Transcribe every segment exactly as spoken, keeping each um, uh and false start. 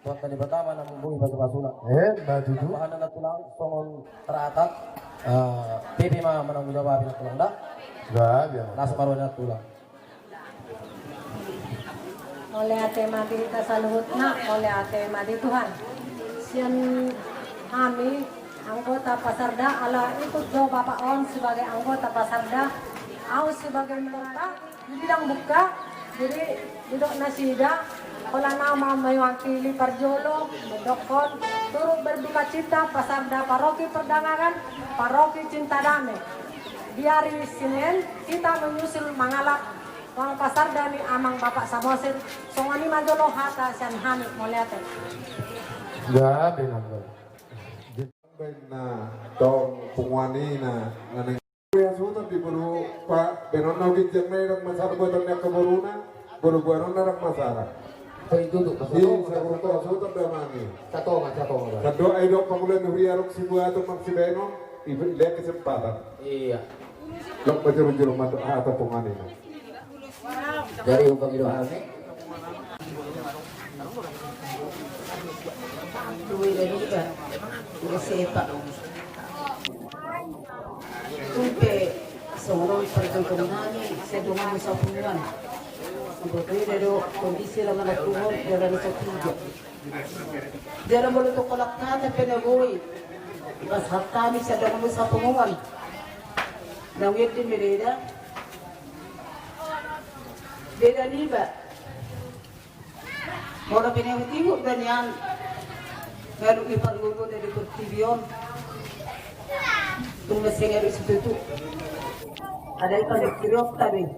Tuhan tadi pertama na membui batu basuna. Eh, batu tu. Bahan na tulang songon teratak. Eh, pipi ma menang juga babi na tulang dah. Dah, biar. Langsung baru na tulang. Mauliate ma di hita saluhutna, mauliate ma di Tuhan. Sian hami anggota Pasarda, ala ikut do bapak on sebagai anggota Pasarda, au sebagai anggota. Jadi dang buka, jadi didok nasida, holan au ma mewakili parjolo, mendokkon, turut berduka cita Pasarda Paroki Perdangaran, Paroki Cinta Dame. Di hari Senin, kita menyusul mangalap uang Pasarda ni Amang Bapak Samosir, songon i ma jolo hata sian hami, mauliate. Ya, benar. Baen na tong punguan i na, na nang. Hasuhuton di boru pa, baenonna ugin jang na i dang masalah buaton ni angka boruna, boru baenonna dang masalah. Ito, ito, ito. Di sakurung tu hasuhuton damang i. Satonga, satonga. Sandok ai dok pangula ni huria rok si buaton mang si baenon, i, i lea kesempatan. Iya. Dok bajuru-juru mandok hata punguan i na. Dari umpang ido hame. Dua dari iba. Dua sepak. Tumpe songon parjongkon nami sedongan sapunguan. Untuk ida do kondisi lamana tuhon dalam setiga. Jala molo tu kolak kata pe na boi. Pas hata mi sadong mu sapunguan. Nang wedi mereda. Beda niba. Molo pe na ihut-ihut da nian. Galu i parguru dari pertibi on. Tung masih galu situtu. Ada i parguru tabe.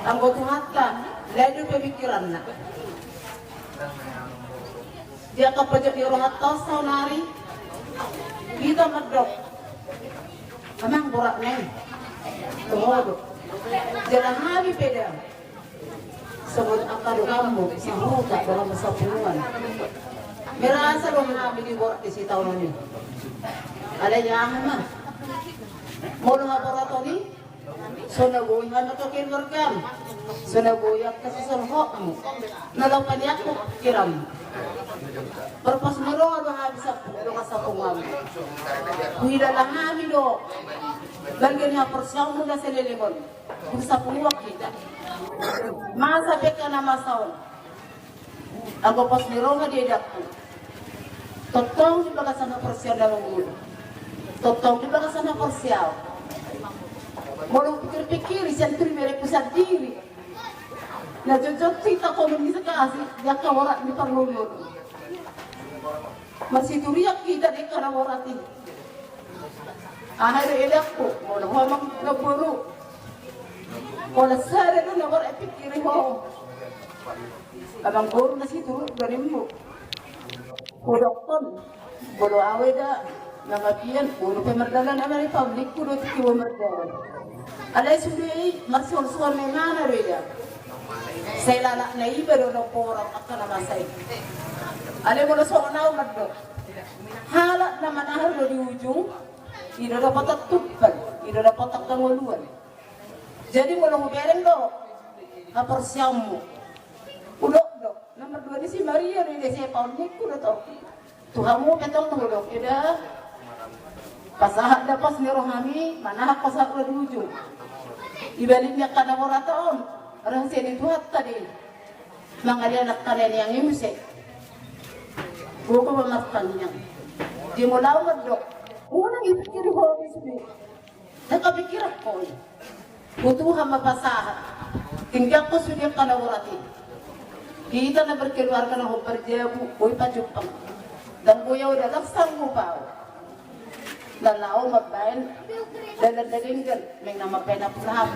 Anggo Tuhanta, lain do pemikiranna. Dia kapojok di rohanta saonari. Hita mandok. Amang borat nai. Toho do. Jala hami pe da. Songon angka donganmu, si Huta, donganmu sapunguan. Merasa do hami di borat di sitaonon i. Alai aha ma. Molo haboraton i, so na boi hami tu keluargam. So na boi angka sisorhotmu. Na laho paniakku pikiranmu. Parpos ni roha do hami sapu, dongan sapunguan. Huida hami do. Bagian ni haporseaonmu na saleleng on. Dung sapunguan hita. Masa pe angka na masa on. Anggo pos ni roha di edakku. Tongtong di bagasan haporseaon na mangolu. Tongtong di bagasan haporseaon. Molo pikir-pikir sian turi merekku sandiri. Na jotjot hita komunikasi di angka borat ni parngoluon. Masituriak hita di angka na borat i. Aha do edakku, molo ho amang boru. Molo sada do na borat i pikiri ho. Amang boru na situru do nimmu. Hudokkon, molo au eda, na mabian, boru pe mardalan, ama ni paulingku do tiki bo mardalan. Alai sude i, marsual-sual na imana do eda. Sai lalak na iba do na porang, angka na masa i. Alai molo songon au mandok. Halak na manahar do di ujung, i do dapotan tumpal, i do dapotan hangoluan. Jadi molo hubereng do haporseaonmu. Hudok do, nomor dua ni si Maria do i, dese paulingku do tong. Tu hamu pe tong hudok, eda. Pasahat da pos ni rohami, manahak pasahat do di ujung. Ibalik ni angka na borat on, rahasia ni Tuhanta do i. Mangalian angka na niang i muse. Gogo ma martangiang. Dia molo au mandok. Unang ipikiri ho be sude. Ndang kapikiran ho i. Tu Tuhan ma pasahat. Tinggal ho sude angka na borat i. Hita na berkeluarga na hombar jabu, boi pajumpang. Ndang boi au da, ndang sanggup au. Na laho mambaen dalan na denggan, naeng na mambaen ampulaham.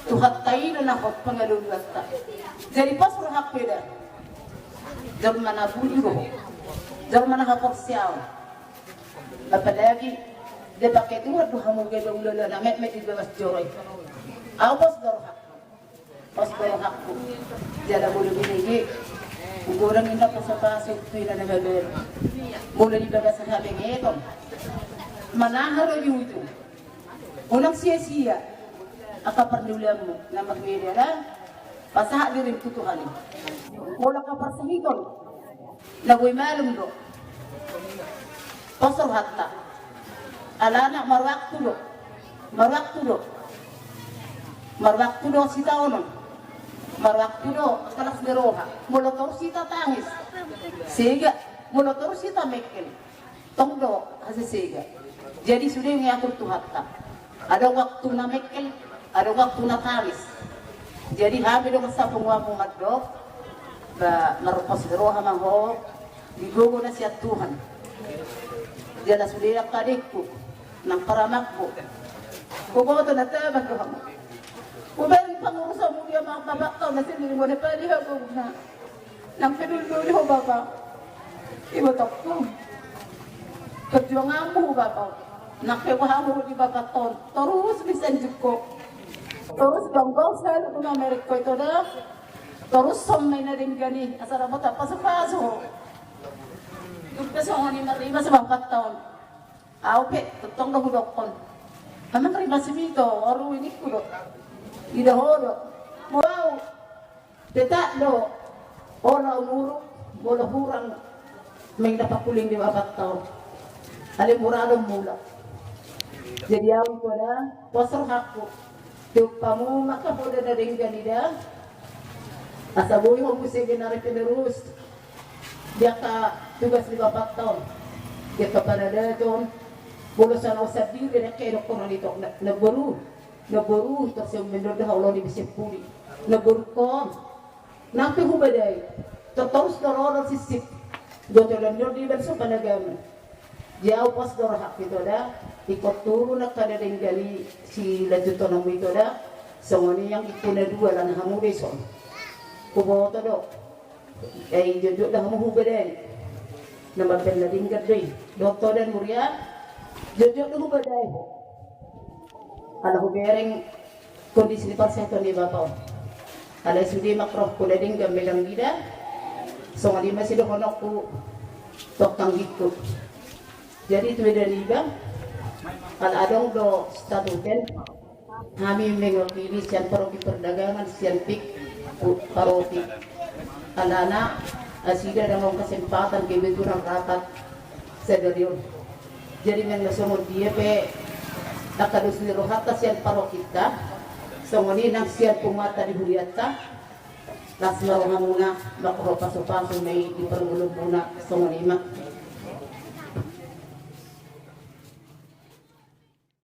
Tuhanta i do na hot pangaluluanta. Jadi pos rohangku eda. Jolma na bujur ho. Jolma na haporseaon. Apalagi dipake Tuhan do hamu gabe ulala na metmet di bagas joro i. Au pos do rohangku. Pos do rohangku. Jala molo binege. Hugorang inna pasu-pasu tu inna na mabaru. Molo di bagasan habengeton. Manahar do di ujung. Unang sia-sia. Angka parniulaanmu. Na marnida da. Pasahat dirim tu Tuhan i. Molo angka parsahiton na boi malum do, pos rohanta. Alana marwaktu do. Marwaktu do. Marwaktu do sitaonon. Marwaktu do angka las ni roha. Molo torus hita tangis, sega. Molo torus hita mekkel, tong do hasesega. Jadi sude diatur Tuhanta. Adong waktu na mekkel, adong waktu na tangis. Jadi hami do masa punguanmu mandok, ba, marpos ni roha ma ho di gogo na sian Tuhan. Jala sude angka adekku nang paramakku, huboto na taban do hamu. Hubereng pangurusanmu di amak bapakta on na sendiri, mone padi hamu na. Nang pe dulu ho bapa, ibotokku, perjuanganmu bapa. Nang pe boha hamu di bapakta on, torus disanjukko. Torus gomgom selalu tu na merek ko ito da. Torus sombay na denggan i asa dapot pasupasu. Dung pe songon i marrimas bapakta on, au pe tongtong do hudokkon, amang rimasmi ito, oru iningku do. Ida ho do. Molo au, tetap do, olo umuruk, molo hurang meng dapat kuling di bapakta on. Alai mura do mulak. Jadi au ito da, pos rohangku. Tiup hamu ma angka poda na denggan i da. Asa boi ho muse generasi penerus di angka tugas ni bapakta on, di angka paradaton. Molo songon au sandiri, dengke dohonon i tong, na, na boru, na boru, torus mendon do haoloni bisempuli. Na boru on, nang pe hubadai, torus do ro do sisip. Dohot holan ni on di balik so panagaman. Jadi au pos do rohangku ito da, ingkon turu nangkin na denggan i silanjutonanmu ito da. Songon i nang ingkon na dua, alana hamu do i son. Huboto do. Ai jotjot do hamu hubadai. Na mambaen na denggan do i. Dohot holan muria, jotjot do hubadai ho. Ala hubereng kondisi ni parsahiton ni bapa on. Alai sude ma rohangku na denggan melang ida. Songon i ma sidohononku tu angka anggingku. Jadi tu eda niba, ala adong do statuten, hami mewakili sian paroki perdagangan, sian pik, pu-, paroki. Alana nasida dang adong kesempatan, kebetulan rapat sadari on. Jadi nang na songon dia pe angka dos ni rohanta sian parokinta, songon i nang sian punguanta di hurianta, las ma rohamuna, mangkorhon pasupasu ma i di parngoluonmuna, songon i ma.